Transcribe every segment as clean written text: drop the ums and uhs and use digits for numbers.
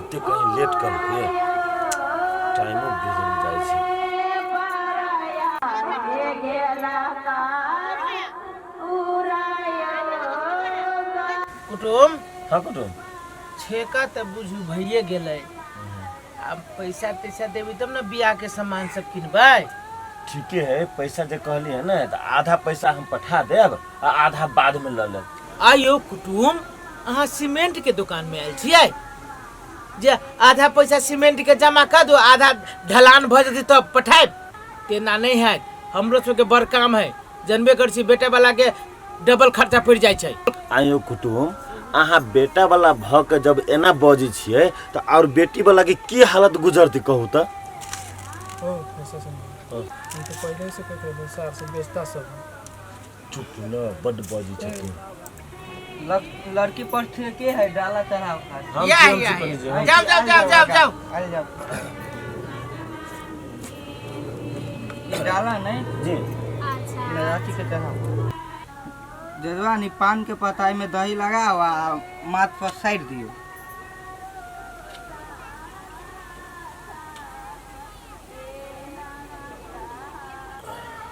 एते कहीं लेट करके टाइमो बिगड़ जाइ छै। कुटुम। हाँ कुटुम। छेका तऽ बुझू भइए गेलै, आब पैसा तैसा देबै तब ने बियाह के सामान सब किनबै। ठीके है, पैसा जे कहली है ने तऽ आधा पैसा हम पठा देब आ आधा बाद में लऽ लेब। आइयो कुटुम, अहाँ सीमेंट के दुकान में आयल छियै जे आधा पैसा सीमेंट के जमा कर दो, आधा ढलान भऽ जेतै तब पठायब? तेना नहीं है, हमरो सबके बड़ काम है, जनबे कर छी, बेटा वाला के डबल खर्चा पड़ि जाइ छै। आइयो कुटुम, अहाँ बेटा वाला भऽ के जब एना बजै छियै तऽ आओर बेटी वाला के की हालत गुजरतै कहू तऽ? ओ ऐसा सुन, हम तो पहले से कहते रहे सार से बेचता सब। चुप न, बड्ड बजै छथिन। लड़की पर के है डाला चढ़ाव खातिर। हम या छी, हम या छी पंडित जी, हम जाओ जाओ जाओ जाओ जाओ। अरे जाओ, ई डाला नहीं जी। अथी के चढ़ाव जजवानी, पान के पताई में दही लगाओ आ माथ पर साइड दियो।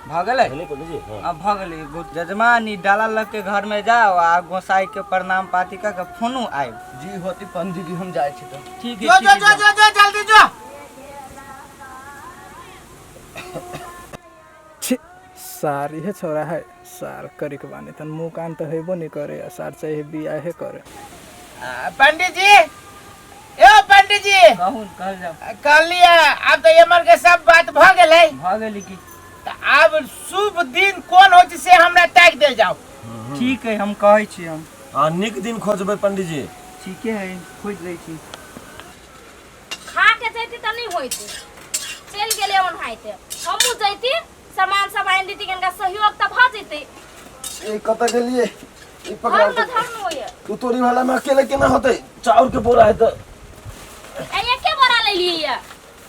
भऽ गेलै? भेलै पंडित जी, हाँ। अब भऽ गेलै। जजमानी डाला लग के घर में जाओ आ गोसाई के प्रणाम पाती कऽ के फोनो आयब। जी होती पंडित जी, हम जाइ छी तऽ। ठीक है। जो ठीक जो है, जो जाओ। जो जो जल्दी जो। छी, सार इहे छोरा है, सार करे के बानी तन मुँह कान तऽ हेबो नहीं करे आ सार चाहे बियाहे करे। पंडित जी, ए पंडित जी। कहू, कहल जाओ। कहलिए आब तऽ एमर के सब बात भऽ गेलै। भऽ गेली की? तऽ आब शुभ दिन कोन होइ छै से हमरा ताकि देल जाओ। ठीक है, हम कहै छी हम। हाँ, नीक दिन खोजबै पंडित जी। ठीके है, खोजि लै छी। खा के जैती तऽ नहि होइते, चलि गेलै ओनाहिते। हमहूँ जैती, सामान सब आनि देती, कनिका सहयोग तऽ भऽ जैते। ए कतऽ गेलियै? ई पकड़ा। धर्म धर्म होइए। तू तोरी वाला में अकेले केना होतै? चाउर के बोरा है तऽ। ए, एके बोरा ले लिए।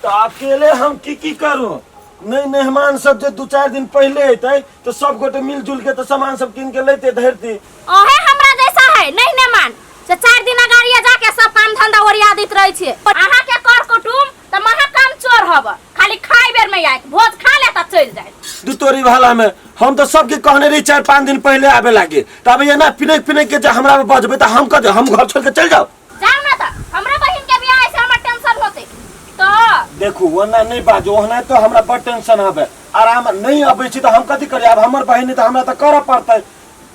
तऽ अकेले हम की की करू? नहीं मेहमान सब जे 2-4 दिन पहले अयतै तऽ सब गोटे मिलजुल के तऽ सामान सब कीन के लेते धरती। ओहे हमरा जैसा है नहीं मेहमान से 4 दिन अगाड़िया जाके सब काम धंधा ओरिया दैत रहै छियै। अहाँ के कर कुटुम तऽ महा काम चोर हब, खाली खाइ बेर में आयत, भोज खा ले तऽ चलि जायत। दू तोरी भाला में हम तो सबके कहने रही 4-5 दिन पहले आबे लागे, तब एना पिनक पिनक के जे हमरा में बजबै तऽ हम कह हम घर छोड़ के चलि जाउ। जाउ ना तऽ हमरा बहिन के बियाह से हमरा टेंशन होते तऽ। देखू ओना नहीं बाजू, ओना तो हमरा बड़ टेंशन हबे, आराम नहीं अबै छी तऽ हम कथी करी? आब हमर बहिन तऽ हमरा तऽ करऽ पड़तै,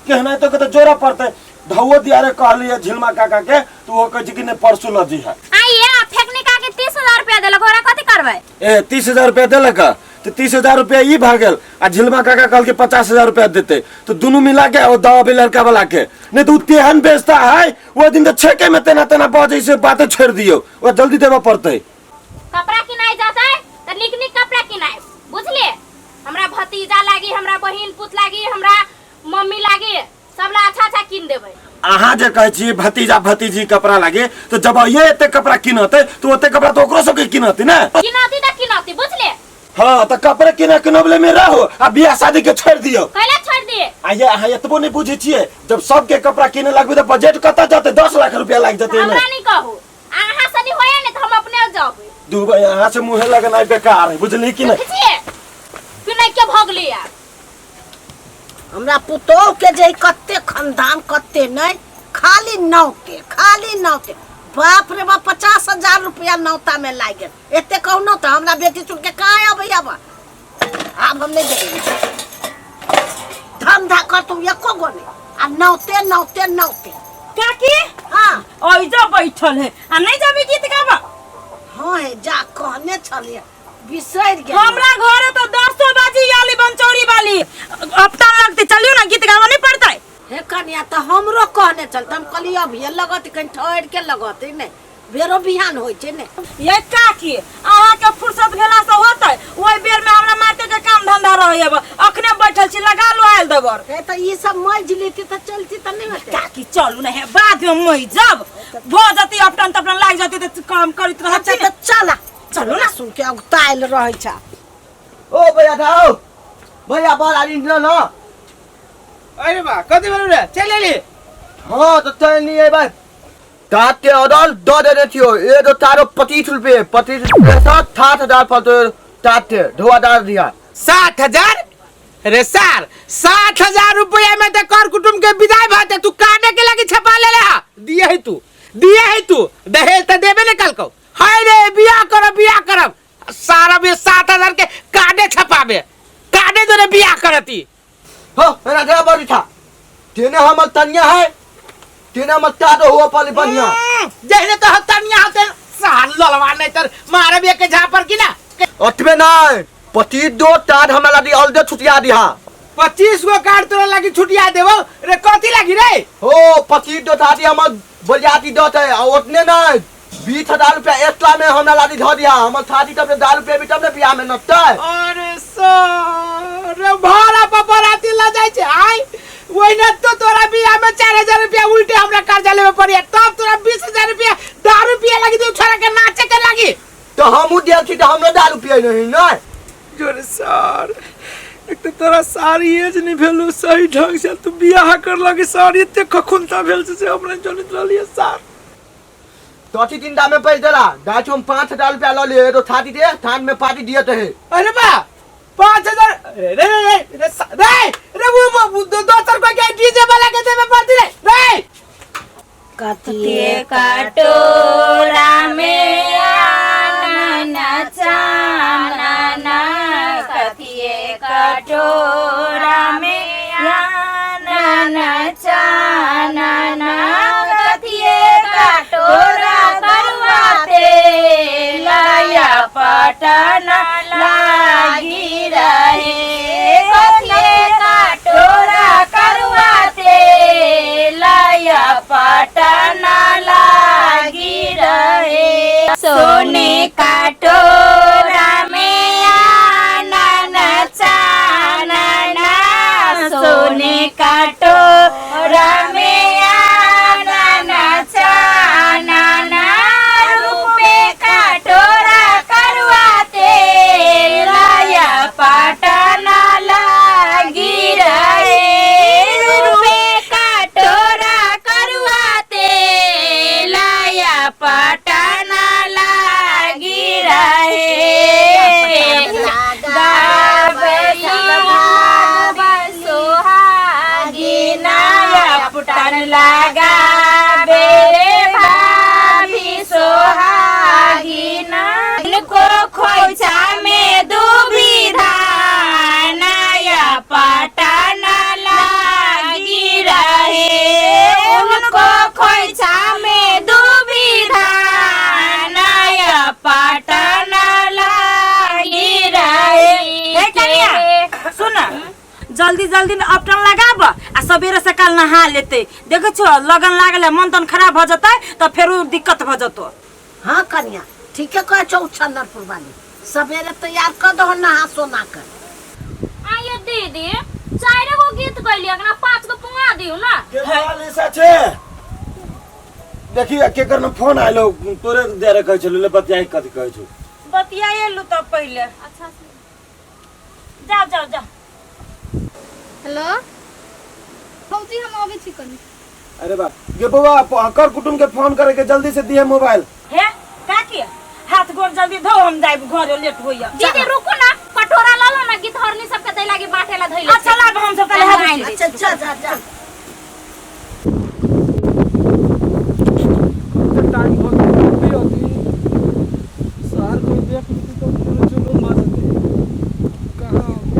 केहनाइतो के तऽ जोड़ऽ पड़तै। धौओ दियारे कहलियै झिलमा काका के तऽ ओहो कहै छै कि नहि परसू लऽ जइहे। आइए फेकनी का के 30,000 रुपया देलक, ओकरा कथी करबै? ए 30,000 रुपया देलक तऽ 30,000 रुपया ई भऽ गेल आ झिलमा काका कहलकै 50,000 रुपया देतै तऽ दुनू मिला के ओ दऽ अबै लड़का वाला के। नहीं तऽ ओ तेहन बेचता है, ओहि दिन तऽ छेके में तेना तेना बजै से बाते छोड़ि दियौ, ओकरा जल्दी देबऽ पड़तै। कपड़ा किनाइ जेतै तऽ नीक नीक कपड़ा किनाइ, बुझलियै? हमरा भतीजा लागी, हमरा बहिन पुत लागी, हमरा मम्मी लागी, सब ला अच्छा अच्छा किन देबै। अहाँ जे कहै छी भतीजा भतीजी कपड़ा लागे तऽ जब ये एते कपड़ा किनतै तऽ ओते कपड़ा तऽ ओकरो सबके किनतै ने। किनती तऽ किनती, बुझलियै? हाँ तऽ कपड़े किने किनबले में रहो आ बियाह शादी के छोड़ दियौ। कैला छोड़ दिए? आ ये अहाँ एतबो नहीं बुझै छियै, जब सबके कपड़ा किने लगबै तऽ बजट कतऽ जेतै? 10 लाख रुपया लागि जेतै एहिमे। हमरा नहीं कहू, अहाँ से नहीं होया ने तऽ हम अपने जबै। दू भाई अहाँ से मुँहे लगनाइ बेकार है, बुझली कि नहीं? देखै छियै पिनाइ के भऽ गेलै यार। हमरा पुतोह के जे कते खानदान कते नहीं, खाली नौते, खाली नौते। बाप रे बाप, 50,000 रुपया नौता में लागि गेल। एते कहू न तऽ हमरा बेटी चुन के कहाँ अबै? आब आब हम नहीं देबै। धंधा करतौ एको गो नहीं आ नौते नौते नौते। काकी। हाँ। ओइजा बैठल है आ नहीं जाबी गीत गाबा? हाँ हे, जा कहने छलिए बिसरि गेल। हमरा घरे तो 10 बाजी आली बनचौरी वाली हफ्ता लगते, चलियो ना गीत गावा नहीं पड़तै। हे कनिया, तऽ हमरो कहने छल तऽ हम कहलियै अभिये लगत, कनि ठहरि के लगत ने, बेरो बिहान होइ छै ने। ये काकी, अहाँ के फुर्सत भेला से होतै? ओहि बेर में हमरा मारते के काम धंधा रहै, अब अखने बैठल छी, लगा लो आयल देबर। हे तऽ ई सब मजि लेती तऽ चलती तऽ नहि होतै। काकी चलू ने, हे बाद में मई जब भऽ जतै, अपटन तपटन लागि जतै तऽ काम करैत रहत। अच्छा तऽ चला। चलू ना। सुन के अगुतायल रहै छ। ओ भैया थाओ भैया, बड़ आदमी न न। अरे बा, कति बेर रे चलि एली? हाँ तऽ चलि एबै। तात के ऑर्डर दऽ देने छियो एगो तारो 25 रुपये, 25 रुपये 7,000 पड़तो। तात के धोआ डाल दिया। 7,000 रे सार, 7,000 रुपया में तो कर कुटुम के विदाई भते। तू काटे के लगी छपा ले ले हा। दिए है तू, दिए है तू। दहेज तो देबे ने कल को। हाय रे, बियाह करब, बियाह करब, सारा भी 7,000 के काटे छपाबे, काटे जोरे बियाह करती। हो मेरा गया बड़ी था तेने हमर तनिया है, तेने हमर तारो हुआ पाली बढ़िया। जहने तो तनिया होते साल ललवा नहीं तर मारे भी के झापर की ना। अतबे नहीं, 25 दो तार हमरा लागी अलगे छुटिया दिहा। 25 गो कार्ड तोरा लागी छुटिया देबो रे? कथी लागी रे? हो, 25 दो थाती हमर बरियाती दते आ ओतने नहीं, 20,000 रुपया एक्स्ट्रा में हमरा लागी धऽ दिहा। हमर थाती तब ने दारू पेबी तब ने बियाह में नचतै। अरे सर रे, भाड़ा पर बराती ल जाइ छै आइ। ओहिना तो तोरा बियाह में 4,000 रुपया उल्टे हमरा कर्जा लेवे पड़ी, तब तोरा 20,000 रुपया दारू पिए लागी दू, छोरा के नाचे के लागी। तो हमहूँ देल छी तऽ हमरो दारू पिए नहीं नहीं। जोरे सर, एक तो तोरा सारी एज नहीं भेलू सही ढंग से, तू बियाह कर लगे सर। एते खखुनता भेल छै से हमरा जनैत रहलियै सर। कथी चिंता में पैस देला गाछ, हम 5,000 रुपया लऽ लिए, एगो थाती दे, थान में पार्टी दिए है। अरे बा, 5,000 रे रे रे रे रे रे, वो दोसर कोई के डीजे वाला के देवे पड़ती रे रे। कथिए कटोरा में आना चानना, कथिए कटोरा में आना चानना, कथिए कटोरा करुआ तेलया पटना लागी रहे, कथिए कटोरा करुआ तेलया पटना लागी रहे। सोने कटोरा में आना चानना, सोने कटोरा में आना चानना, रूपे कटोरा करुआ तेलया पटना लागी रहे, रूपे कटोरा करुआ तेलया पटना लागी रहे। सोहागिना पुटन लगाबे भाभी सोहागिना, को खोइछा में दुबी धानया पटना लागी रहे, उनको खोइछा में दुबी धानया पटना लागी रहे। हे कनिया, सुन, जल्दी जल्दी में अपटन लगाब आ सवेरे सकाल नहा लेते। देखै छो लगन लागल है, मन तन खराब भ जतै तऽ फेरो दिक्कत भ जतो। हाँ कनिया, ठीके कहै छौ। उछन्नरपुर वाली सवेरे तैयार कर दहो नहा सोना कर। आइए दीदी, चारि गो गीत गैली, अखना पाँच गो पुंगा दियौ ना। के हाल छै? देखी, केकर ने फोन आइलो तोरे दे रे, कहै छलु ले बतियाई, कथी कहै छौ? बतियाए लू तब पहिले। अच्छा। जाओ जाओ जाओ। हेलो भौजी, हम अबै छी कनी। अरे बा गे बौआ, कर कुटुम के फोन करे के जल्दी से दिए मोबाइल। हे काकी, हाथ गोड़ जल्दी धो, हम जाइब घरे, लेट होइया। दीदी रुकू ना, कटोरा ल लो ना, गीत हरनी सबके दै लागी बाटे ला धइले। अच्छा लाब, हम सब तले हाथ। अच्छा अच्छा, जा जा। कते टाइम भऽ गेल, अभी अभी सार कोई देख लेती तो पूरे जुलूम भऽ जेतै। कहाँ अभी?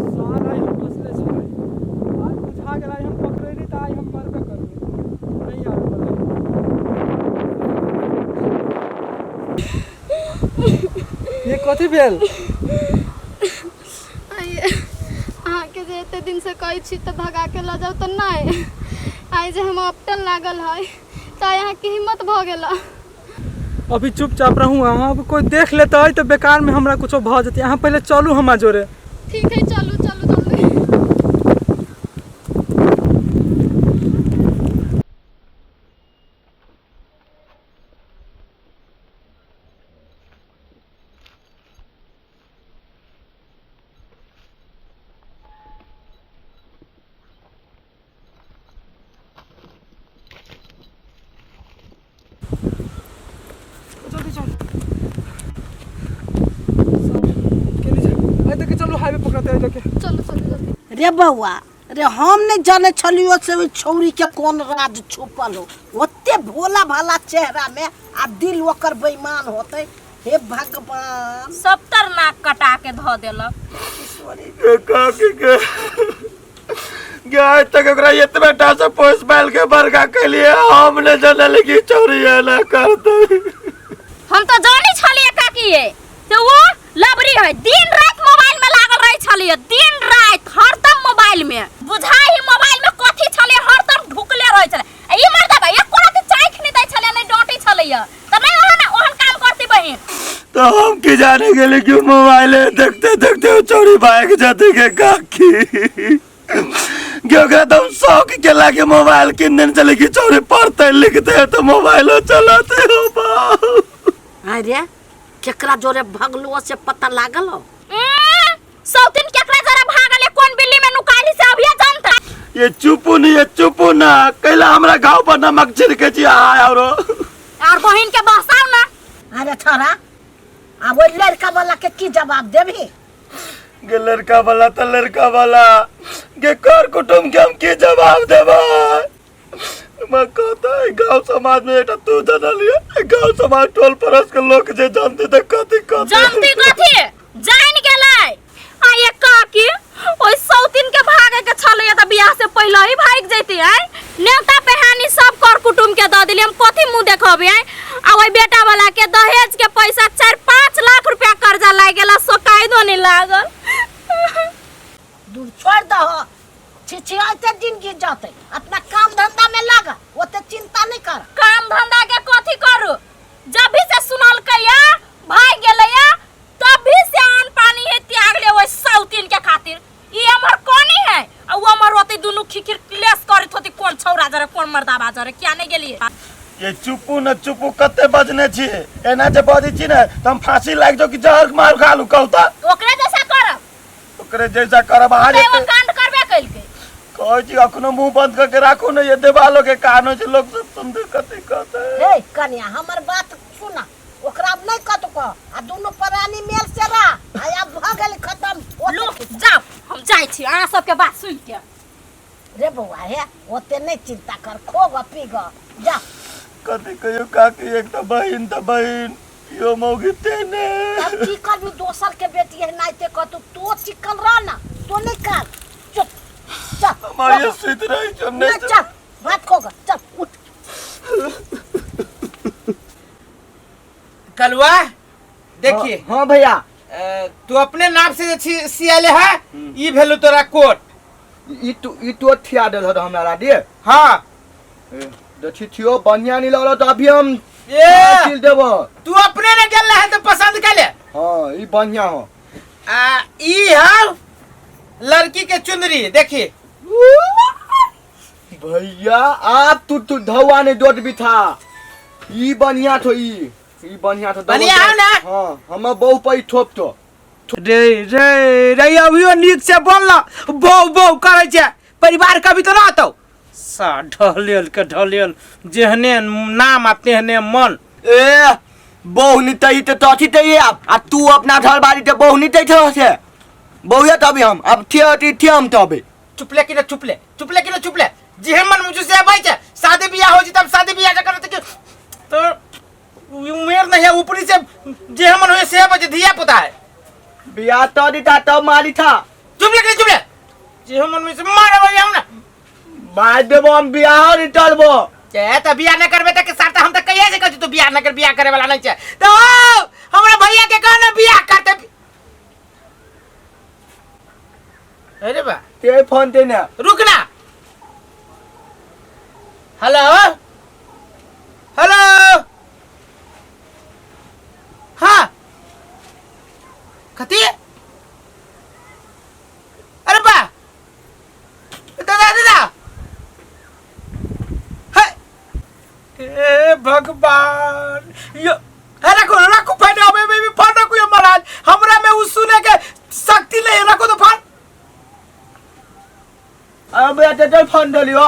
सार आइ हम फसले छी। आज बुझा गेल, आइ हम पकड़ेली तऽ आइ हम मरबे करबै, नहीं आबै बला। ये कथी भेल? आइ अहाँके जे एते दिनसँ कहै छी तऽ भगा के लऽ जाउ तऽ नहि। आइ जे हम अपटन लागल है तऽ आइ अहाँके हिम्मत भऽ गेल। अभी चुपचाप रहू अहाँ। अब कोई देख लेतै तऽ बेकार में हमरा कुछो भऽ जेतै। अहाँ पहिले चलू हमरा जोरे। ठीक है, चलू चलू जल्दी। ने चलि जेतै। रे बौआ रे, हम नहीं जाने छलियो से ओहि छौरी के कोन राज छुपल हो। ओते भोला भाला चेहरा में आ दिल ओकर बेईमान होते। हे भगवान, सबतर नाक कटा के धऽ देलक। काकी के गाय तक ओकरा एतबे टा से पोस पाल के बड़का केलिए, हम ने जानल कि चोरी एना करते। हम तो जानी छलिए काकी ये तो वो लबरी है, दिन रात मोबाइल में लागल रहे छलिए, दिन रात हरदम मोबाइल में बुझाई ही मोबाइल में कथी छलिए, हरदम ढुकले रहे छले। आ ई मर्दा भाई एको राति चाख नहीं दै छलिए, नहीं डांटे छलिए, त नहीं ओहन ओहन काम करती बहिन। तो हम की जाने गेले कि मोबाइल देखते देखते वो चोरी भाग जाते के काकी के ओकरा तो हम शौक के लागे मोबाइल किन दिन चले कि चोरी पढ़ते लिखते तो मोबाइलो चलाते हो बाप। अरे केकरा जोरे भगलो से पता लागल हो? सौतीन केकरा जरा भागल है, कोन बिल्ली में नुकाइली से अभिये जानता। ये चुपू नहीं, ये चुपू ना कैला हमरा गांव पर नमक छिड़के छी आय औरो और बहिन के बहसाओ ना। अरे छोरा, आ वो लड़का वाला के की जवाब देबही? गे लड़का वाला त लड़का वाला गे कर कुटुम के हम की जवाब देबा? मैं कहता है गांव समाज में एकटा तू जानलिए, गांव समाज टोल पड़ोस के लोग जे जानते त कथी कहते? जानती कथी जान गेलै। आ ये काकी ओइ सौतीन के भागे के छलैया त बियाह से पहिले ही भाग जैती। आय नेवता पेहानी सब कर कुटुम के द दिली, हम कथी मुंह देखबै? आय आ ओइ बेटा वाला के दहेज के पैसा 4-5 लाख रुपया कर्जा लागि गेला, सोकायदो नहीं लागल। दूर छोड़ दहो, छिछियाते जिंदगी जाते, अपना काम धंधा में लाग, ओते चिंता नहीं कर। काम धंधा के कथी करू, जब भी से सुनलकैया भाग गेलैया तब भी से अन्न पानी है त्याग ले ओइ सौतीन के खातिर। ई हमर कोनी है आ उ हमर होती दुनू खिखिर क्लेश करत होती, कोन छौरा जरे कोन मर्दाबा जरे क्या नहीं गेलिए। ये चुपू न चुपू कते बजने छी, एना जे बजै छी ने त हम फांसी लागि जाउ कि जहर मार खा लू कहू त। ओकरे जैसा करब, ओकरे जैसा करब। आज एगो कांड करबे कइलकै। कहै छी अखनो मुंह बंद करके राखू ने, ये देवालो के कान होइ छै, लोग सब सुनते कथी कहते। हे कन्या, हमर बात सुना, ओकरा नहीं कत कह आ दुनू प्राणी मेल से रह आ अब भ गेल खत्म। लो जाओ, हम जाइ छी अहाँ सबके बात सुन के। रे बौआ हे, ओते नहीं चिंता कर, खो ग पी ग जा। कथी कहियो काकी, एक त बहिन त बहिन यो मौगी तेने। अब की करबी, दोसर के बेटी है नाइते कतु, तो चिकन रह ना, तो नहीं कर, चुप चल। हमारे सुत रही छी, हम नहीं चल भात खो ग, चल उठ। कलुआ देखिए। हाँ भैया, तू अपने नाम से जे सियाले है, ई भेलु तोरा कोट। ई तू ई तो थिया देल हत हमरा लादी। हाँ देखी थियो बढ़िया नहीं लगल तो अभी हम ए सिल देबो। तू अपने ने गेल रहे तो पसंद कर ले। हाँ ई बढ़िया हो। आ ई है लड़की के चुनरी देखिए। भैया आप तू तू धौआ नहीं दोट भी था, ई बढ़िया थो, ई ई बढ़िया थो। बढ़िया हो ना? हाँ हम बहु पई थोप तो रे रे रे अभियो नीक से बोल ना, बौ बौ करै छै, परिवार कभी तो ना आतो सा ढलेल के ढलेल, जेहने नाम आ तेहने मन। ए बहु नहीं तई तो तथी तई आप आ तू अपना घर बाड़ी ते बहु नहीं तई थे से बहुया तभी हम अब थे अति थे हम तबे। चुपले कि ना चुपले, चुपले कि ना चुपले, जेहन मन मुझे से आबै छै, शादी बियाह हो जी तब शादी बियाह जे करत के तो उमेर नहीं है, ऊपरी से जेहन मन होए से आबै छै, धिया पुता है। बियाह तो दी था तब मारी था। चुपले कि ना चुपले, जेहन मन में से मारबै हम ना मार देबो हम बियाह नहीं टलबो। ए त बियाह न करबे त के साथ हम त कहिया से कहै छी तू बियाह न कर, बियाह करे वाला नहीं छै तो हमरा भैया के कह ना बियाह करते। अरे बा ते फोन दे ना, रुक ना। हेलो हेलो, हाँ कथी? अरे बा दादा दादा, हे ए भगवान, यो अरे रखो रखो फोन, अबे अबे फोन रखो ये महाराज, हमरा में उस सुने के शक्ति नहीं है, रखो तो फोन। अबे अते तो फोन दलियो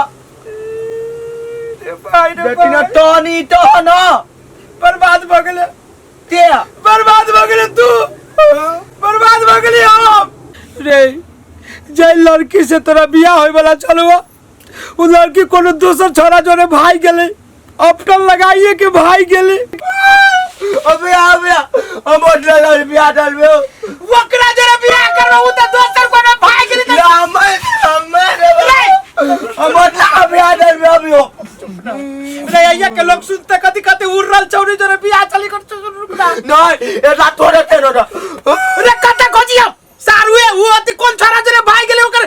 रे भाई रे बेटी ना भाई। तो नहीं तो ना बर्बाद भ गेलै, ते बर्बाद भ गेलै तू, बर्बाद भ गेली हम रे। जे लड़की से तोरा बियाह होय वाला छलुआ उ लड़की कोनो दोसर छोरा जोरे भाग गेलै, अपटन लगाइए के भाग गेलै। अबे अबे हम ओटला बियाह डलबे, ओकरा जोरे बियाह करबो, उ त दोसर कोनो भाग गेलै त हम ओटला बियाह डलबे अभी हो। रे अइया के लोग सुनते कथी कथी उड़ल चौरी जोरे बियाह चली कर रुकना। नहीं एला तोरे तेरो रे कते खोजियो सारुए उ अति कोन छोरा जोरे भाग गेलै, ओकर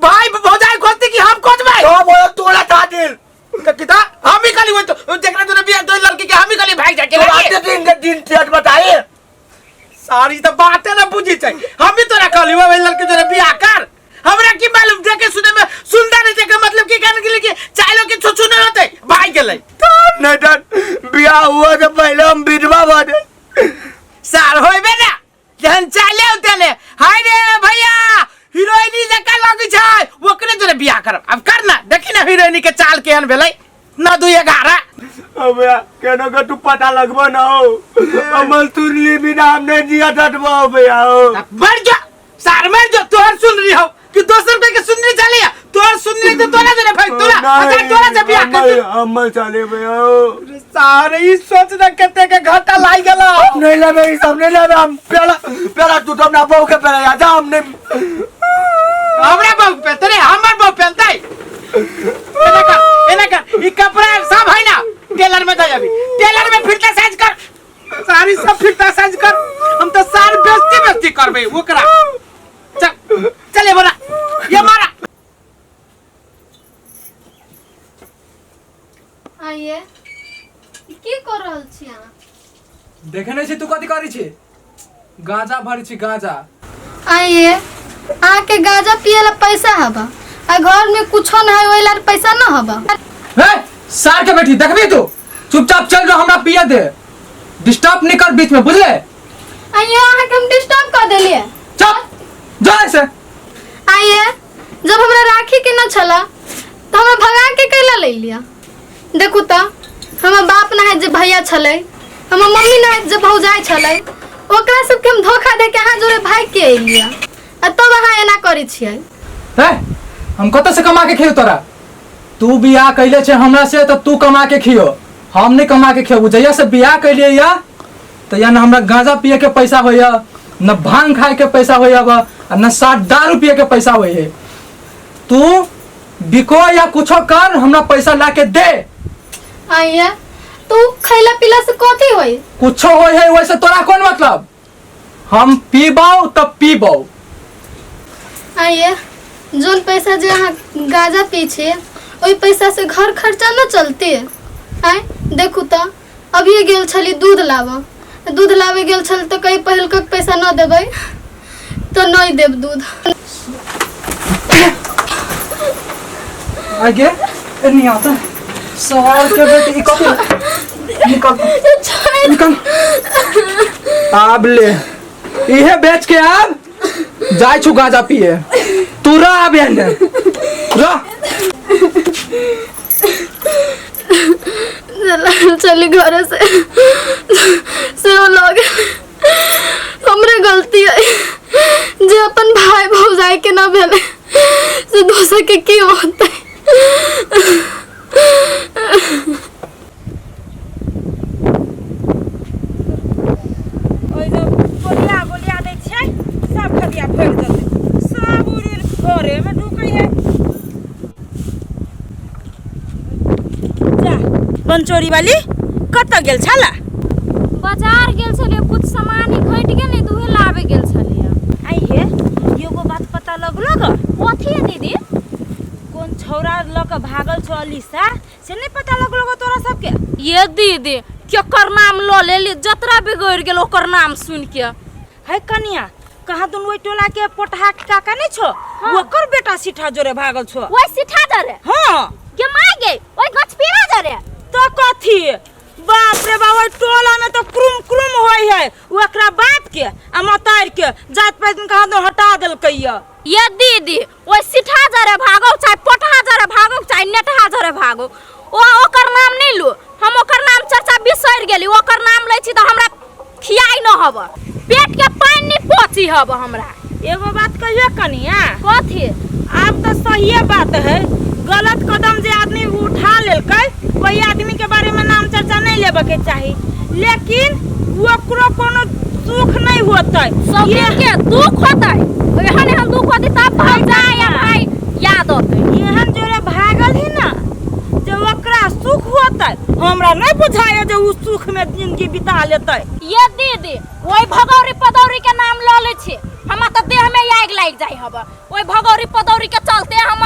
भाई भौजाई खोजते कि हम खोजबै? तो बोलो तोरा था दिल किता हम ही खाली वो तो जेकरा जोरे बियाह दो लड़की के हम ही खाली भाग जाके तो रात दिन के दिन डेट बताइए। सारी तो बाते ना बुझी छै, हम ही तोरा कहली वो लड़की जोरे बियाह कर, हमरा की मालूम देखे सुने में सुनता नहीं देखे मतलब की कहने के लिए कि चाहे के छुछु नहीं होते भाग गेलै। नहीं डर बियाह हुआ तो पहले हम विधवा बने सार होइबे ना जहन चाले उतले हाय रे भैया हीरोइनी जका लगै छै ओकरे जोरे बियाह करब, अब कर ना देखी ना हीरोइनी के चाल केहन भेलै न 2 11। अबे केनो के तू पता लगबो ना हो अमल तुरली बिना हम नहीं दिया डटबो भैया हो। मर जा सार मर जा, तोहर सुन रही हो कि दोसर कोई के सुन रही चली तोहर सुन रही तो तोरा जोरे भाई तोरा अच्छा तोरा से बियाह कर अमल चले भैया हो। सारे ई सोच ना कते के घाटा लाग गेला। नहीं लेबे ई सब नहीं लेबे हम, पहला पहला तू तो अपना बहू के पहला जा हमने हमरा बहू पे तोरे हमर बहू पहनतै। एना कर एना कर ई कपड़ा सब है ना टेलर में दे अभी, टेलर में फिरता साइज कर सारी सब फिरता साइज कर, हम तो सार बेइज्जती बेइज्जती करबे ओकरा। चल चले बोला ये मारा आइए की कर रहल छी अहाँ? देखे नहीं छी तू कथी करै छी? गांजा भरै छी गांजा। आइए अहाँके गांजा पिए ला पैसा हबा आ घर में कुछो न है ओहि ला पैसा न हबा। हे सार के बेटी देखबी तू, चुपचाप चल जो हमरा पिए दे, डिस्टर्ब नहीं कर बीच में बुझले। आइए अहाँके हम डिस्टर्ब कर देलिए। चुप जा ऐसे। आइए जब हमरा राखी के न छला तो हमरा भगा के कैला ले लिया? देखू त हमर बाप ना है जे भैया छलै, हमर मम्मी ना है जे भौजाई छलै, ओकरा सबके हम धोखा दे के अहाँ जोरे भागि के अयलियै आ तब अहाँ एना करै छियै। हे हम कतऽ से कमा के खियो तोरा? तू बियाह कैले छे हमरा से तो तू कमा के खियो, हम नहीं कमा के खियो। जहिया से बियाह कैलिए या तो या न हमरा गांजा पिए के पैसा होइया, न भांग खाए के पैसा होइया बा, आ न सात दारू पिए के पैसा होइए है। तू बिको या कुछो कर हमरा पैसा ला के दे। आइया तू खैला पीला से कथी होई? कुछो होई है वैसे तोरा कौन मतलब? हम पीबौ तब पीबौ। आइए जोन पैसा जे अहाँ गांजा पी छियै ओहि पैसा से घर खर्चा न चलते। आय देखू त अभिये गेल छली दूध लाबऽ, दूध लाबे गेल छल तऽ कहीं पहिलका पैसा न देबै तो नहीं देब दूध। आगे नहीं आता सवाल के बेटी ई कथी निकल निकल आब ले इहे बेच के आब जाय छु गांजा पिए तू रह आब एने रह। चली घर से से लोग हमरे गलती है जे अपन भाई भौजाई के ना भेले से दोसर के की होतै। ओहि जे गोलिया गोलिया दै छियै सब खदिया फड़ि जेतै, सब उड़ि उड़ि घरेमे ढुकै है। जा पंचोरी वाली कतऽ गेल छला? बाजार गेल छलियै, कुछ सामान ही घटि गेल ने तऽ उहे लाबे गेल छलियै। आई हे एगो बात पता लगलो ग? कथी है दीदी? कोन छौड़ा लऽ कऽ भागल छौ अलीसा से नहीं पता लगलो ग तोरा सबके? ये दीदी केकर नाम लऽ लेली, जतरा बिगड़ि गेल ओकर नाम सुनि के। है कनिया कहाँ दुनू ओहि टोला के पोटहा के काका नहीं छो? हाँ। ओकर बेटा सीठा जोरे भागल छो। ओहि सीठा जरे? हाँ। गे my गे ओहि गछपीरा जरे? तो कथी बाप रे बाप ओहि टोला में तो क्रुम क्रुम होय है, ओकरा बाप के आ मतार के जात पात में कहाँ दुनू हटा देलकै या। ये दीदी ओहि सीठा जरे भागो चाहे पोटहा जरे भागो चाहे नेटहा जरे भागो, ओ ओकर नाम नहीं लू, हम ओकर नाम चर्चा बिसरि गेली, ओकर नाम लै छी तऽ हमरा खियाइ न हब, पेट के पानि नहीं पची हब हमरा। एगो बात कहियो कनिया। कथी? आब तो सहिए बात है, गलत कदम जे आदमी उठा लेलकै वही आदमी के बारे में नाम चर्चा नहीं लेबे के चाही, लेकिन ओकरो कोनो सुख नहीं होतै। सब के दुख होतै, एहन एहन दुख होतै तब भाग जाय या भाई याद होतै। एहन जोरे भागल ही ना जे ओकरा सुख होतै, हमरा नहीं बुझाय जे उ सुख में जिंदगी बिता लेतै। ये दीदी ओइ भगौरी पदौरी के नाम ल लै छी, हमरा त देह में आगि लागि जाइ हब। ओइ भगौरी पदौरी के चलते हम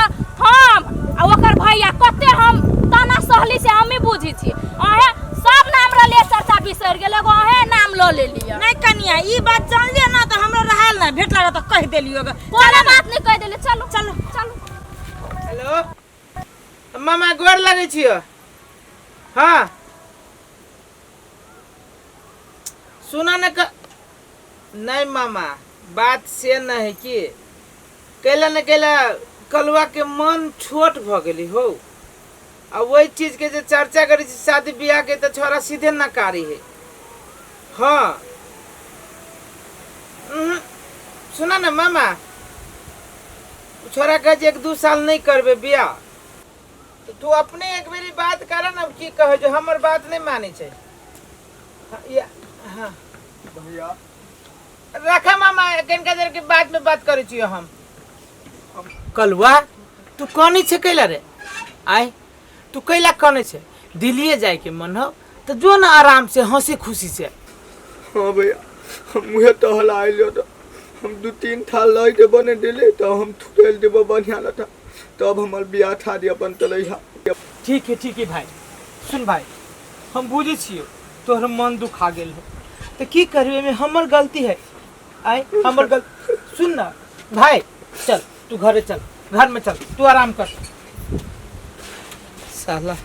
आ ओकर भैया कते हम ताना सहली से हमी बुझी छी। अहे सब नाम रहले चर्चा बिसरि गेल, एगो अहे नाम ल लेलियै। नहीं कनिया ई बात जानलियै ना त हमरा रहल ना भेट लागल त कहि देलियो। कोनो बात नहीं कहि देलियै, चलू चलू चलू। हेलो मामा गोर लगै छियो। हाँ सुना न नहीं मामा बात से न है कि कैला न कैला कलुआ के मन छोट भ गेली हो, आ वही चीज के जे चर्चा करी छी शादी ब्याह के तो छोरा सीधे नकारी है। हाँ सुना ना मामा, छोरा कहे 1-2 साल नहीं करबे ब्याह, तो तू अपने एक बेरी बात कर ना, की कहे जो हमर बात नहीं माने छे। हाँ भैया रखा मामा, कनिका देर के बाद में बात करै छियो हम। कलुआ तू कनै छे कैला रे? आय तू कैला कनै छे? दिल्लीए जाय के मन हो तो जो ना आराम से हंसी खुशी से। हाँ भैया हम मुहे टहला आइलो तो हम 2-3 थाल लय देबो ने दिल्ली तो हम थुकेल देबो बढ़िया लथा, तब हमर बियाह थारी अपन तलैहा। ठीक है ठीक है भाई। सुन भाई हम बुझै छियो तोहर मन दुखा गेल हो, तो की करबे में हमर गलती है। आय हमर गलती सुन ना भाई, चल तू घरे चल, घर में चल, तू आराम कर। साला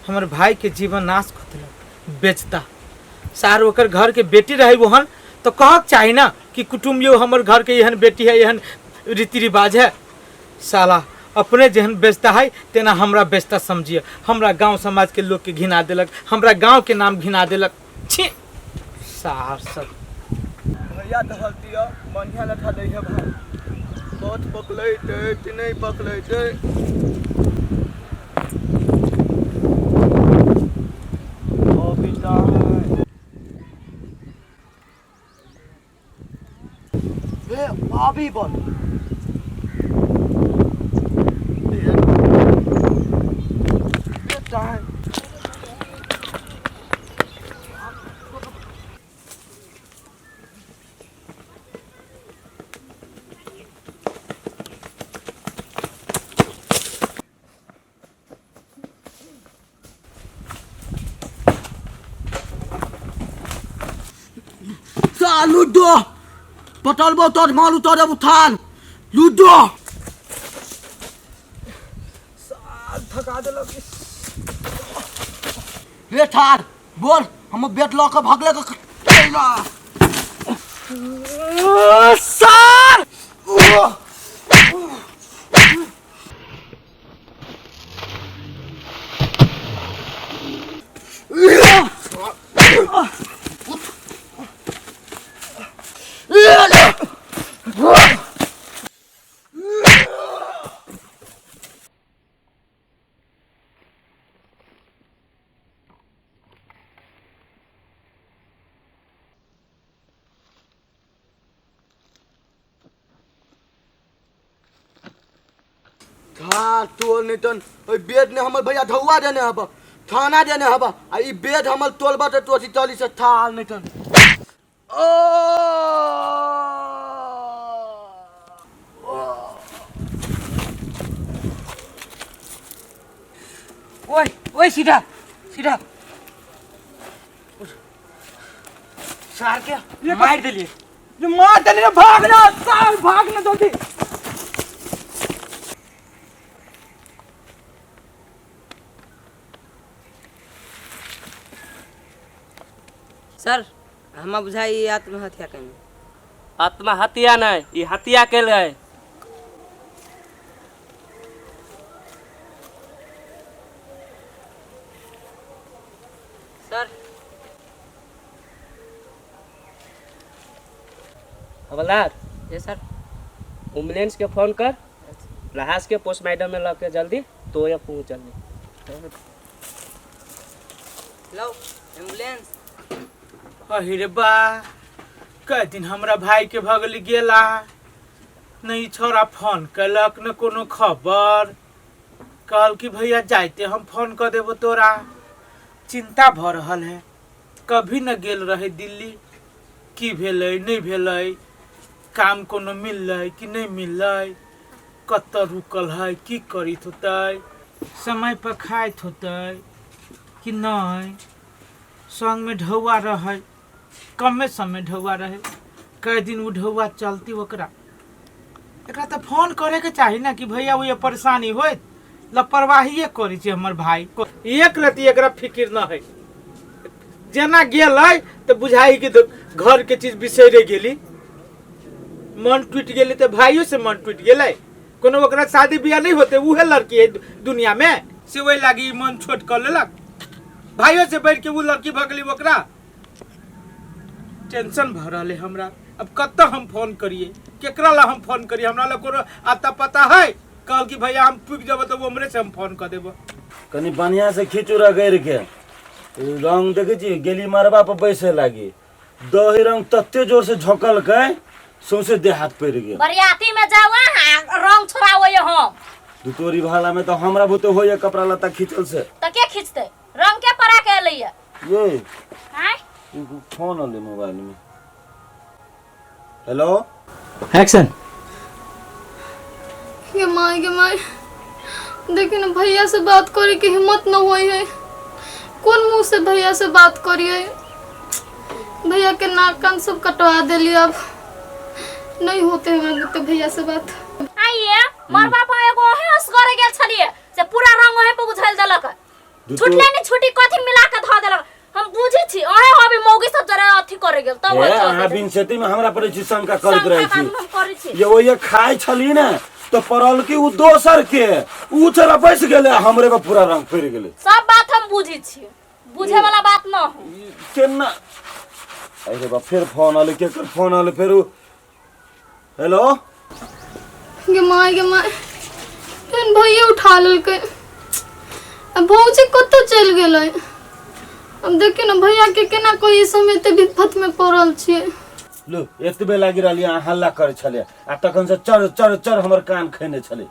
हमर भाई के जीवन नाश कर देलक बेचता सार। ओकर घर के बेटी रहे वहन तो कहक चाही ना कि कुटुम्ब यो हमर घर के एहन बेटी है, एहन रीति रिवाज है। साला अपने जेहन बेचता है तेना हमरा बेचता समझिए। हमरा गांव समाज के लोग के घिना देलक, हमरा गांव के नाम घिना देलक। छी सार सब भैया धल दिया बढ़िया लठा दै है भाई, बहुत पकलै ते नहीं पकलै ते। ओ बेटा ए भाभी बन बेटा लूडो पटलबो तोर माल उतर उठान लूडो साल थका देलक रे। ठार बोल हम बेट ल के भगले के सार। तोल नहीं तन ओइ बेड ने हमर भैया धौआ देने हब, थाना देने हब, आ ई बेड हमर तोलबा त तोची चली से थाल नहीं तन। ओ ओए ओए सीधा सीधा सार के मार देलिए, मार देलिए। भागना सार भागना जल्दी। सर हमरा बुझाई आत्महत्या कयने। आत्महत्या नहीं, ई हत्या कैल है। सर हवलदार ये सर एम्बुलेंस के फोन कर लहास के पोस्टमार्टम में लग के जल्दी तो ये पहुँच जल्दी। लो एम्बुलेंस। अरे बा कई दिन हमरा भाई के भगल गेला नहीं, छोरा फोन कलक न कोनो खबर। कहल कि भैया जाते हम फोन कर देबो तोरा। चिंता भ रहल है, कभी न गेल रहे दिल्ली, की भेलै नहीं भेलै, काम कोनो मिललै कि नहीं मिललै, कतऽ रुकल है, की करैत होतै, समय पर खाइत होतै कि नहीं, संग में ढौआ रहै, कमे समय ढौआ रहे, कई दिन उ ढौआ चलती ओकरा। एकरा तऽ फोन करे के चाही ना कि भैया वो परेशानी होइत, लापरवाहिए करै छै हमर भाई, एक रति एकरा फिकिर न है। जेना गेलै तऽ बुझाइ कि घर के चीज बिसरे गेली, मन टूटि गेलै तऽ भाइयो से मन टूटि गेलै। कोनो ओकरा शादी बियाह नहीं होते, उहे लड़की है दुनिया में, से वही लागी मन छोट कर लेलक, भाइयो से बढ़ के उ लड़की भऽ गेली। ओकरा टेंशन भऽ रहल है हमरा। अब कतऽ हम फोन करिए, केकरा ला हम फोन करिए, हमरा ला कोनो आता पता है? कहल कि भैया हम पुग जब तो उमरे से हम फोन कर देबो। कनी बढ़िया से खींचू रगड़ के रंग देखे छी गेली मरबा पर बैसे लागी, दही रंग तते जोर से झोंकलकै सौंसे देह हाथ पड़ि गेल। बरियाती में जाओ रंग छोड़ावे हम दुतोरी भाला में तो हमरा बहुते होइए कपड़ा लत्ता खींचल से। त के खींचते रंग के परा के एलैया ये आय फोन अले मोबाइल में। Hello action. गे माय गे माय, देखिन भैया से बात करे के हिम्मत न होई है, कौन मुंह से भैया से बात करिए। भैया के नाक कान सब कटवा देली, अब नहीं होते हमरा तो भैया से बात। आइए मरबा पर एगो ओहे असगरे गेल छलिए से पूरा रंग ओहे पर उझल देलक, छुटले नहीं छुटी कथी मिला के ध देलक। हम बुझी छी ओहे अभी मौगी सब जरा अथी करे गेल तब ए अहाँ बिन सेती में हमरा पर छी शंका करैत रहै छी। हम करै छी ये ओये खाइ छली ने तो पड़ल की उ दोसर के उ चला बैस गेले हमरे पर पूरा रंग फिर गेले। सब बात हम बुझी छी, बुझे वाला बात न हो केना। अरे बा फिर फोन आले, केकर फोन आले फिर उ। हेलो गे माय गे माय, फेन भैया उठा लेलकै। आ भौजी कतऽ चलि गेलै? अब देखियौ ने भैया के केना कोई समय ते विपत में पड़ल छियै। लो एतबे लागि रहली अहाँ हल्ला करै छलै आ तखन से चर चर चर हमर कान खेने छलै।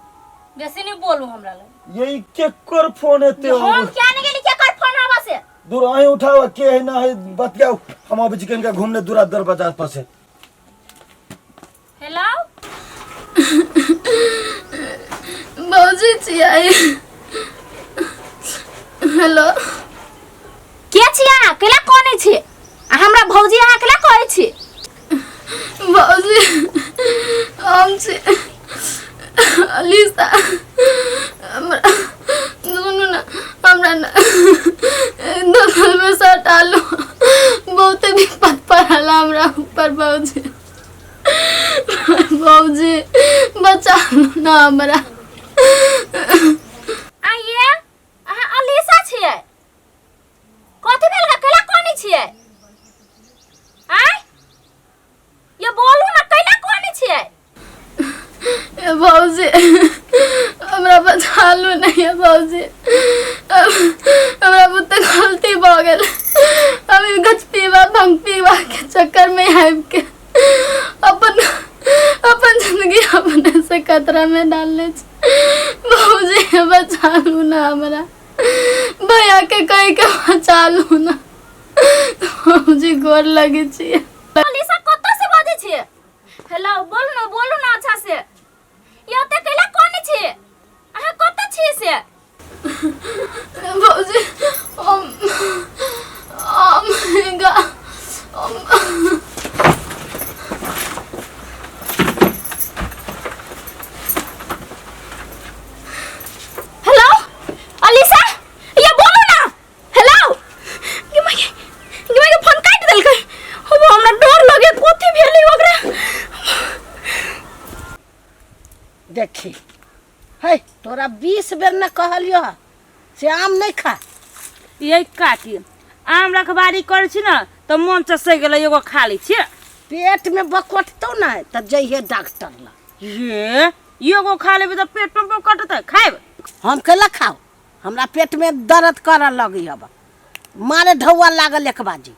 बेसी नहीं बोलू हमरा लग। ये केकर फोन एते हम क्या नहीं गेली केकर फोन आवा से? दूर अहीं उठाओ के है ना है बतियाओ, हम अबै छी कनिका घूमने दूरा दरवाजा पर से। हेलो भौजी छियै। हेलो के छी अहाँ? केला कोने छी आ हमरा भौजी अहाँ केला कहै छी? भौजी हम छी अलीसा, हमरा सुनू ना, हमरा ना दलदल में सटा लो, बहुते विपद पड़ल हमरा ऊपर। भौजी भौजी बचा लो ना हमरा। आइए अहाँ अलीसा छियै? कथी भेल कैला कोने छियै? आय ये बोलू ना कैला कोने छियै? ए भौजी हमरा बचा लू नहीं है भौजी, हमरा बहुते गलती भऽ गेल। अभी गछ पीबा भंग पीबा के चक्कर में आबि के अपन अपन जिंदगी अपने से खतरा में डालने छी। भौजी बचा लू ना हमरा, भैया के कहि के बचा लू ना भौजी, गोर लगे छी। अलीसा कतऽ से बजै छियै? हेलो बोलू ना, बोलू ना अच्छा से। ये ओते कैला कोने छी? अहाँ कतऽ छी से? भौजी हम हम गा हम हेलो अलीसा ये बोलू ना। हेलो गे माय गे माय के फोन काटि देलकै। हम हमरा डर लगे कथी भेलै ओकरा। देखी है तोरा 20 बेर न कहलियो है से आम नहीं खा। ये काकी आम रखबारी करै छी ने तऽ मन चसै गेलै एगो खा लै छी। पेट में बकोटतौ ने तऽ जइहे डॉक्टर लग। हे, एगो खा लेबै तऽ पेट में बकटतै, खायब? हम कैला खाउ, हमरा पेट में दर्द करऽ लगी हब, मारे ढौआ लागल एक बाजी।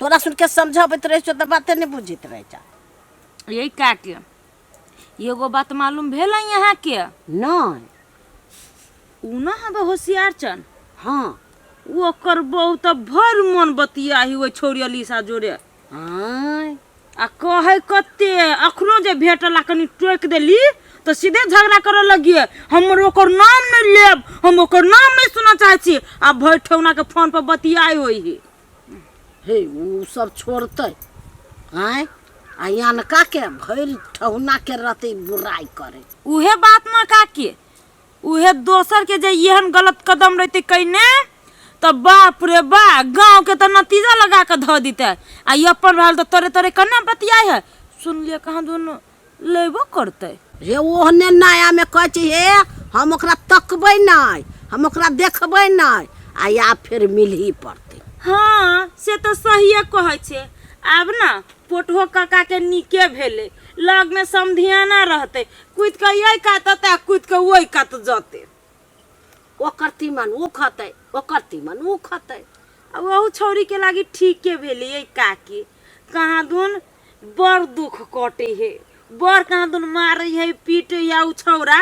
तोरा सुन के समझाबैत रहै छौ तऽ बाते नहि बुझैत रहै छ। यही काके एगो बात मालूम भेल है अहाँके? नहि। उ न हबे होशियार चन। हाँ। ओकर बहु तऽ भरि मन बतियाही ओहि छौड़ी अलीसा जोरे। आँय। आ कहै कते अखनो जे भेटल आ कनि टोकि देली तऽ सीधे झगड़ा करऽ लगिए, हमर ओकर नाम नहि लेब, हम ओकर नाम नहि सुनऽ चाहै छी। आ भरि ठेहुना के फोन पर बतियाइ होइ ही। हे, उ सब छोड़तै? आँय, आ अनका के भरि ठहुना के रहतै बुराइ करै। उहे बात न काकी, उहे दोसर के जे एहन गलत कदम रहते कइने तऽ बाप रे बा, गाँव के तऽ नतीजा लगा के धऽ दिते, आ ई अपन रहल तऽ तोरे तोरे केना बतियाइ है। सुनलियै कहाँ दुनू लेबो करतै। हे, ओहने नया में कहै छै, हे हम ओकरा तकबै नहि, हम ओकरा देखबै नहि, आ या फेर मिलही पड़तै। हाँ, से तऽ सहिए कहै छै। आब ने पोटहो काका के नीके भेलै, लग में समधियाना रहतै, कुदि कऽ एहि कात अतै आ कुदि कऽ ओहि कात जतै। ओकर तीमन ओ खतै, ओकर तीमन ओ खतै। आ ओहू छौड़ी के लागी ठीके भेलै। ये काकी, कहाँ दुन बड़ दुख कटे है, बड़ कहाँ दुन मारे है पीटे है। उ छौड़ा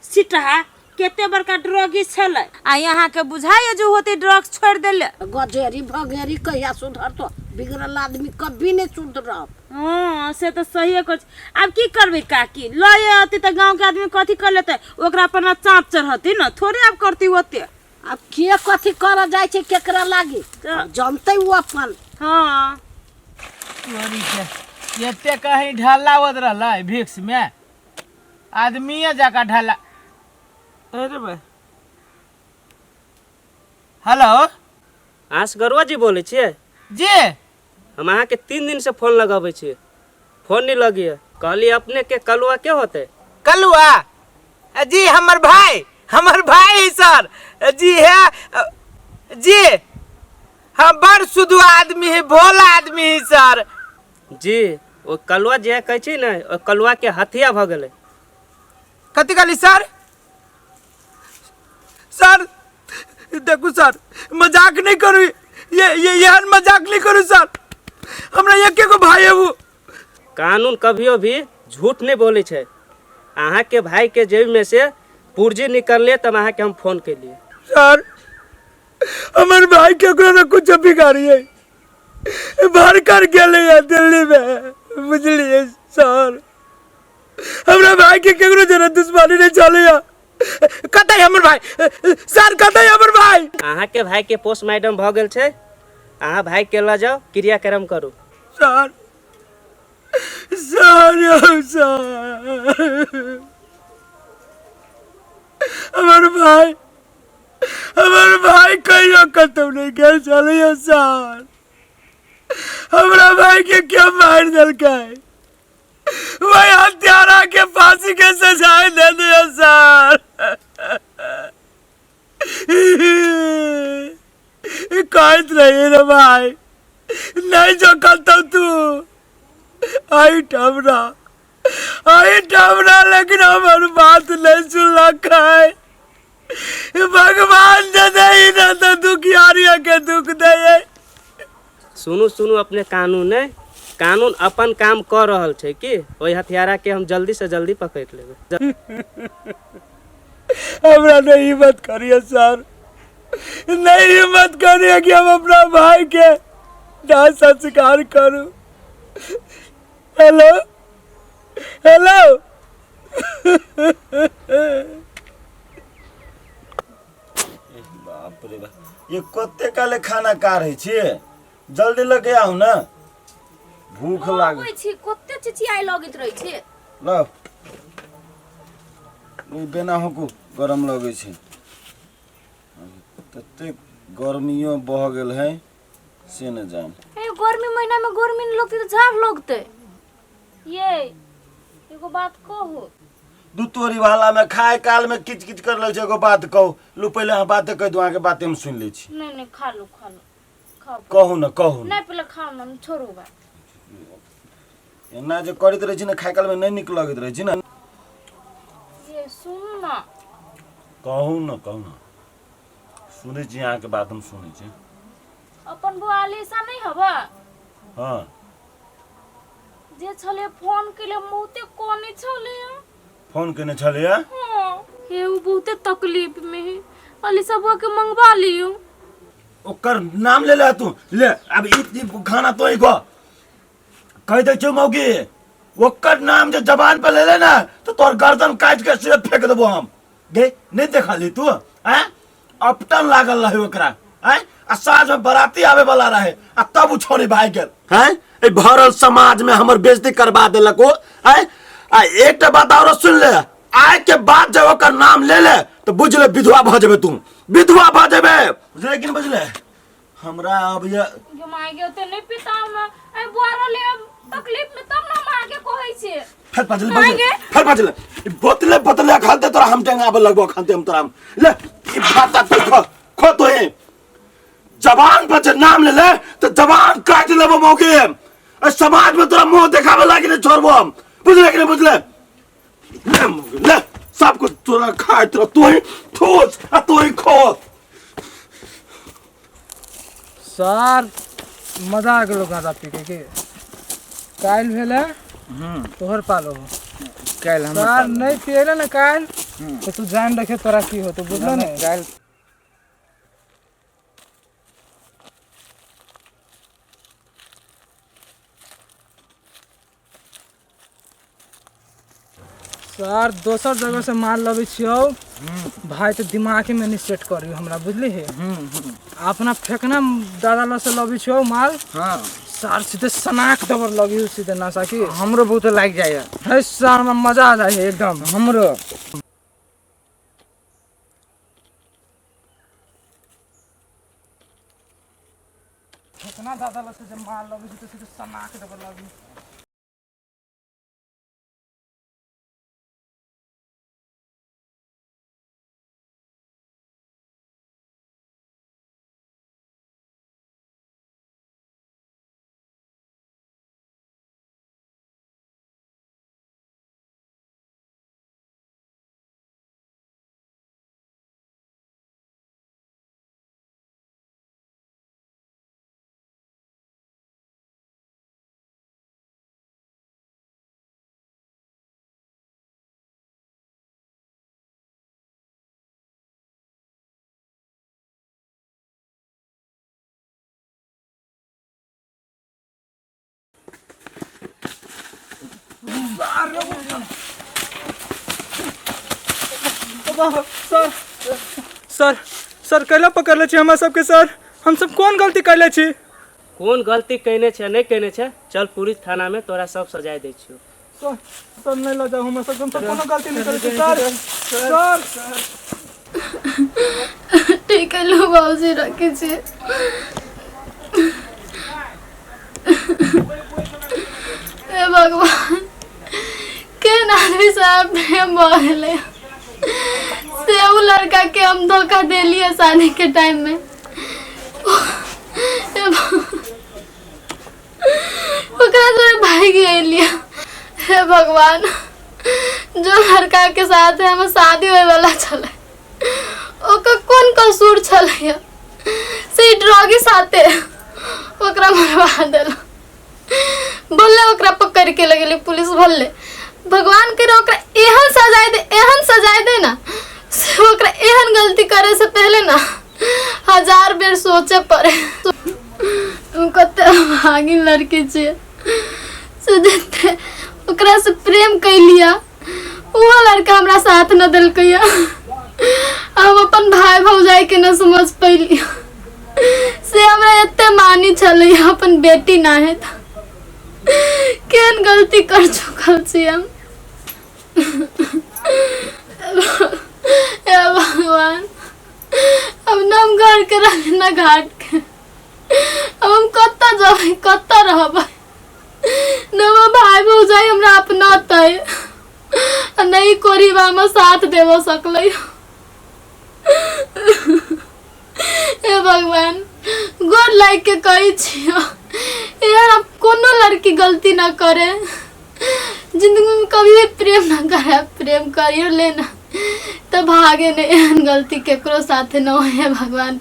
सिटहा केते बड़का ड्रगिस छलै, आ यहाँ के बुझाइए जो होते ड्रग्स छोड़ देले। गजेरी भगेरी कहिया सुधरतो? बिगड़ल आदमी कभी नहीं सुधरत। हाँ, से तऽ सहिए कहै छी। आब की करबै काकी, लए अतै तऽ गाँव के आदमी कथी कर लेतै? ओकरा पर चाँप चढ़तै ने, थोड़े आब करतै ओते। आब के कथी करऽ जाइ छै केकरा लागी, आब जनतै ओ अपन। हाँ। चोरी के एते कहीं ढल्ला होत रहलै भिक्स में, आदमीए जकाँ ढल्ला। अरे भाई, हेलो। आसगरुआ जी बोलै छियै? जी। हम अहाँके 3 दिन से फोन लगाबै छी, फोन नहीं लगिए। कहली अपने के कलुआ के होते? कलुआ जी हमर भाई, हमर भाई है सर जी। है जी, हम बड़ शुद्ध आदमी है, भोला आदमी है सर जी। ओ कलुआ जे कहै छी ने, ओ कलुआ के हत्या भऽ गेलै। कथी कहली सर? सर देखू सर, मजाक नहीं करू, ये ये एहन मजाक नहीं करू सर, हमरा एके गो भाई है वो। कानून कभियो भी झूठ नहीं बोलै छै। अहाँके भाई के जेब में से पुर्जी निकलले तब अहाँके हम फोन केलिए। सर हमर भाई केकरो ने कुछ बिगाड़ी है, बाहर कर गेलै है दिल्ली में, बुझलिए सर। हमरा भाई के केकरो जरा दुश्मनी नहीं चलैया। कतै हमर भाई सर, कतै हमर भाई? अहाँके भाई के पोस्टमार्टम भऽ गेल छै, अहाँ भाई के लऽ जाउ, क्रियाक्रम करू। सर सर यौ सर, हमर भाई, हमर भाई कहियो कतौ नहीं गेल छलैया सर। हमरा भाई के क्यों मारि देलकै? वही हत्यारा के फांसी के सजाए दे दिया सर। कहत रही रे भाई, नहीं जो करता तू आई ठमरा, आई ठमरा, लेकिन हमार बात नहीं सुनलक है। भगवान दे दे ना तो दुखियारिया के दुख दे। सुनू सुनू, अपने कानून है, कानून अपन काम कर रहल छै कि ओहि हथियारा के हम जल्दी से जल्दी पकड़ लेबै। हमरा नहीं हिम्मत करिए सर, नहीं हिम्मत करिए कि हम अपना भाई के दाह संस्कार करूं। Hello hello. बाप रे बाप, ये कते काले खाना का रहे छियै? जल्दी लगे आउ ने, भूख लाग। अबै छी, कते चिचियाइ लगैत रहै छै। ल ई बेना होकू गरम लगै छै, तते गर्मियो बह गेल है से न जान। ए गर्मी महीना में गर्मी न लगतै तऽ झाड़ लगतै। ये एगो बात कहू? दू तोरी वाला में खाए काल में किच किच कर लै छै। एगो बात कहू? लू पहिले अहाँ बाते कहि दू, अहाँके बाते हम सुनि लै छी। नहीं नहीं, खा लो खा लो, खाओ। कहू न, कहू न। नहीं, पहले खाओ ना, छोड़ू बात। एना जे करैत रहै छी ने खाय कालमे नहि नीक लगैत रहै छै ने। ये सुन ना। कहू ने, कहू ने, सुनै छी अहाँके बात, हम सुनै छी। अपन बुआ अलीसा नहीं हवा? हाँ। जे छले फोन केले, बहुते कोनी छले। फोन केने छलियै? हाँ, हे उ बहुते तकलीफ में है, अलीसा बुआ के मंगवा लियो। ओकर नाम ले ले तू, ले अब ई खाना तो ही खो। कह दै छौ मौगी, ओकर नाम जे जबान पर ले ले ना तो तोर गर्दन काट के सिर फेंक देबो हम। गे नहीं देखली तू? हैं, अपटन लागल रहे ओकरा, हैं, आ साँझ में बराती आवे वाला रहे आ तब उ छोड़ी भाग गेल। हैं, ए भरल समाज में हमर बेइज्जती करवा देलक ओ। हैं, आ एकटा बात और सुन ले, आय के बाद जब ओकर नाम ले ले तो बुझ ले विधवा भऽ जेबे तू, विधवा भऽ जेबे। बुझले कि नहीं बुझले? हमरा अब ये जो माय के ओते नहीं पिता हमरा, ए बुआ रहले अब तकलीफ में तब ना हम आगे कहै छियै। फिर बजले बजले, फिर बजले बोतले बोतले खाते तोरा हम टेंगाबे लगबो खाते हम तोरा हम। ले ई भात तात खो खो तो हे जबान पर जे नाम ले ले तो जबान काट लेबो मौके। ए समाज में तोरा मुंह देखाबे लागी नहीं छोड़बो हम, बुझले कि नहीं बुझले? ले मौके, ले सब कुछ तोरा खाए, तोरा तू ही ठोस आ तू ही खो। सर मजा आ गेलो गांजा पी के। के काल्हि भेलै तोहर पालो। काल्हि हमर सर पालो। नहीं पियले ने काल्हि तो तू जान रखे तोरा की होतो, बुझलो ने? काल्हि सर दोसर जगह से माल लबै छियौ भाई तो दिमाग में नहीं सेट करियो हमरा, बुझली हे? अपना फेकना दादा लग से लबै छियौ माल। हाँ। सर सीधे सनाक दबर लगी सीधे नशा की। हमरो बहुत लाग जाए है सर, हमरा मजा आ जाए है एकदम। हमरो फेकना दादा लग से जब माल लबै छी तो सीधे सनाक दबर लगी। सर सर सर कैला पकड़ले छी हमरा सबके सर? हम सब कोन गलती कैले छी? कोन गलती कयने छै नहीं कयने छै, चल पुलिस थाना में तोरा सब सजाय दै छियौ। सर सर नहीं लऽ जाउ हमरा सबके, हम सब कोनो गलती नहीं करै छी सर। सर ठीक है लो बाबूजी, रखे छी। हे भगवान, केहन आदमी साहब प्रेम भऽ गेलै से उ लड़का के हम धोखा देलियै शादी के टाइम में। हे भगवान, ओकरा से भागि गेलियै। हे भगवान, जो लड़का के साथ हमर शादी होय वाला छलै ओकर कोन कसूर छलै से ई ड्रॉगी साथे ओकरा मरवा देलक। बोलले ओकरा पकड़ के लगेली पुलिस, बोलले भगवान करे ओकरा एहन सजाय दे, एहन सजाय दे ना से ओकरा एहन गलती करे से पहले ना हजार बेर सोचे पड़े। हम कते भागिन लड़की छियै से जते ओकरा से प्रेम कैलिया ओहो लड़का हमरा साथ न देलकै। हम अपन भाई भौजाई के न समझ पैलिया से हमरा एते मानी छलै अपन बेटी ना है। केहन गलती कर चुकल छी हम। हे भगवान, अब न हम घर के रहले न घाट के, अब हम कतऽ जेबै कतऽ रहबै? न हमर भाई भौजाई हमरा अपनतै आ नहि कोरी हमर साथ देबऽ सकलै। हे भगवान, गोर लागि के कहै छियौ यार अब कोनो लड़की गलती ना करे, जिंदगी में कभी भी प्रेम ना करे, प्रेम करियो लेना तो भागे नहीं, एहन गलती केकरो साथे न होए भगवान।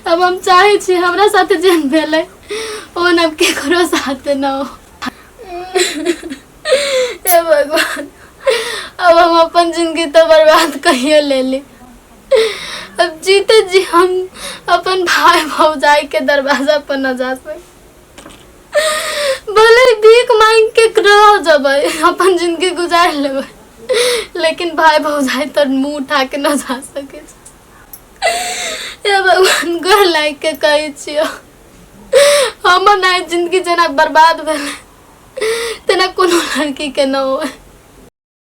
अब हम चाहे छी हमरा साथे जेहन भेलै ओहन अब केकरो साथे न हो। हे भगवान, अब हम अपन जिंदगी तो बर्बाद कहिए ले ली, अब जीते जी हम अपन भाई भौजाई के दरवाजा पर न जा सक, भले ही भीख मांग के रह जबै, अपन जिंदगी गुजार लेबै, लेकिन भाई भौजाई तर मुंह उठा के न जा सके। हे भगवान, गोर लागि के कहै छियौ, हमर नाइ जिंदगी जेना बर्बाद भेलै तेना कोनो लड़की के न होए।